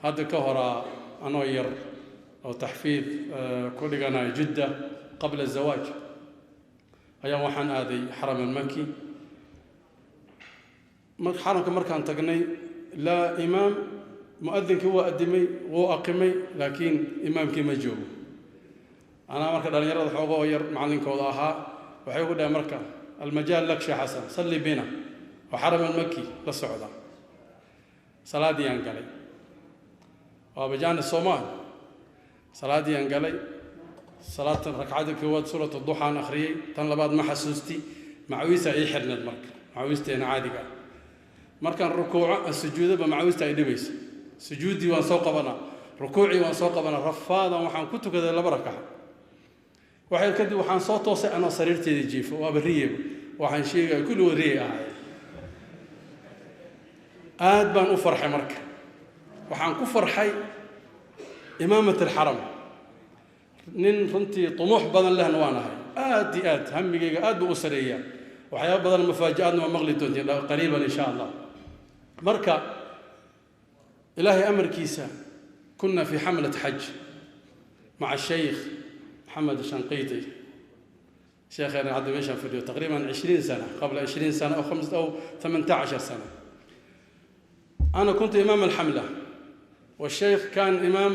Hadda ka horaa anoo yar oo taxfiid ku dhiganayo Jidda qabla zawaaj ayaa waxaan aaday Xaram Almaki. Xaramka markaan tagnay, laa imaam, mu'adinkii wuu addimay, wuu aqimay, laakiin imaamkii ma joogo. Anaa marka dhallinyarada xoogoo yar macallinkooda ahaa, waxay ugu dhahay marka: "Almajaal lak, Sheekh Xasan, salli bina." Oo Xaram Almaki la socda salaaddii aan galay, waaba jaanis soomaal. Salaaddii aan galay, salaatan ragcadda koowaad suurat duxaan akhriyey, tan labaad ma xasuusti. Macawiista ii xirneed marka, macawiisteena caadiga ah. Markaan rukuuco aan sujuudoba, macawiista ay dhibayso. Sujuuddii waan soo qabanaa, rukuucii waan soo qabanaa, rafaadan waxaan ku tukaday laba rakaco. Waxay kadib waxaan soo toosay anoo sariirteeda jiifo. Waaba riyeba waxaan sheegaya, kulligood riyay ahaayeen. Aad baan u farxay. Marka waxaan ku farxay imaamat alxaram. Nin runtii tumuux badan lehna waan ahay, aad iyo aad hamigayga aad buu u sareeyaa. Waxyaaba badan mufaaji'aadna waa maqli doontiin qariiban, insha Allah. Marka Ilaahay amarkiisa, kuna fi xamlat xaj maca shaykh Maxamed Shanqiiti, sheekheena hadda meeshaan fadhiyo, taqriiban 20 sana, qabla 20 sana aw 5 aw 18 sana. أنا كنت إمام الحملة والشيخ كان إمام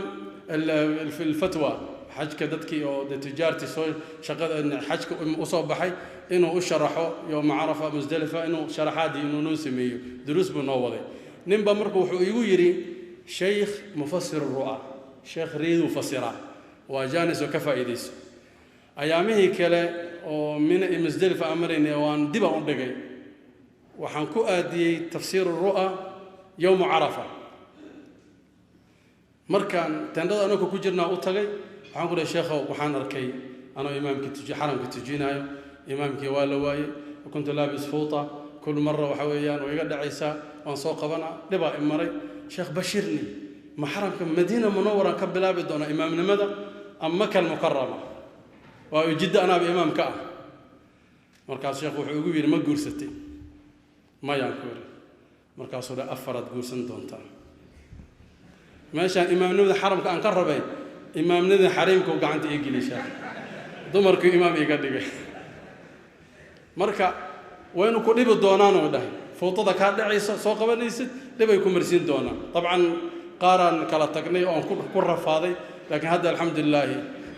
في الفتوى. Xajka dadkii oo dee tijaartii soo shaqada xajka usoo baxay inuu u sharaxo yowma Carafa, Musdalifa, inuu sharaxaadii inuu noo sameeyo, duruus buu noo waday. Ninba marka wuxuu igu yidhi: "Shaykh mufasir ru'a, sheekh riyaduu fasiraa, waa jaanis oo ka faa'iidayso." Ayaamihii kale oo Mina iyo Musdalifa aan maraynay waan dibaan u dhigay, waxaan ku aadiyey tafsiir ru'a yowma Carafa. Markaan tendhada anagoo ku jirnaa u tagay, waxaan ku dhahay: "Sheekhow, waxaan arkay anoo imaamkii tuji, xaramka tujinayo, imaamkii waa la waayey. Kuntu laabis fuuta, kul mara waxa weeyaan way iga dhacaysaa, waan soo qabanaa, dhibaa i maray. Sheekh, bashirni, ma xaramka Madiina Munawaraan ka bilaabi doonaa imaamnimada am Maka Almukarama? Waa Jidda anaaba imaam ka ah." Markaas sheekhu wuxuu igu yidhi: "Ma guursatay?" "Mayaan," ku yidhi. Markaasuu dha: "Afaraad guursan doontaa. Meeshaan imaamnimada xaramka aan ka rabay, imaamnimada xariimku gacanta ii geli sheekh, dumarkuu imaam iiga dhigay. Marka waynu ku dhibi doonaan," uu dhahay, "fuutada kaa dhacaysa, soo qabanaysid, dhibay ku marsiin doonaan." Dabcan qaaraan kala tagnay oon ku rafaaday, laakiin hadda alxamdulilaahi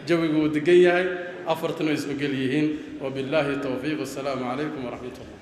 jawigu wuu degan yahay, afartan way is ogol yihiin. Wabillaahi towfiiq. Assalaamu calaykum waraxmat ullah.